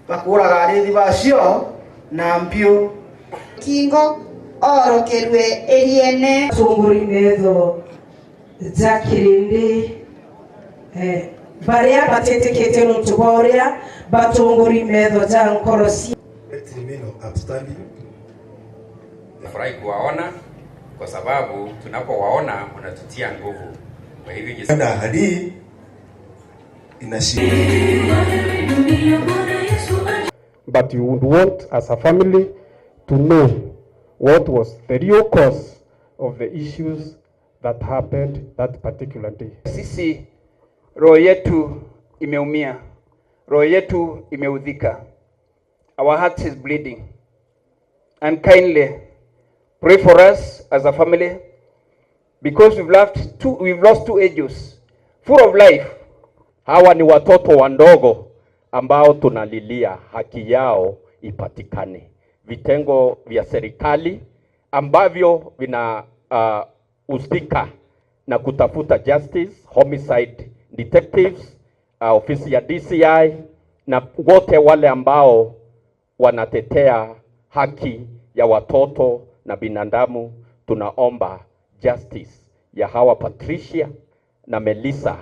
Bakũraga arĩthi bacio na mbiũ. Kingo orokerwe eriene. Tunguri metho ja kirindi baria batetekete nuntu bwa uria batunguri metho ja nkoro ci. Let's remain upstanding. Nafurahi kuwaona kwa sababu tunapowaona mnatutia nguvu. Kwa hivyo Na ahadi inashi. But you would want as a family to know what was the real cause of the issues that happened that particular day. Sisi roho yetu imeumia, roho yetu imeudhika. Our heart is bleeding. And kindly pray for us as a family because we've lost two angels full of life. Hawa ni watoto wandogo ambao tunalilia haki yao ipatikane. Vitengo vya serikali ambavyo vina husika na kutafuta justice, homicide detectives, ofisi ya DCI na wote wale ambao wanatetea haki ya watoto na binadamu, tunaomba justice ya hawa Patricia na Melissa.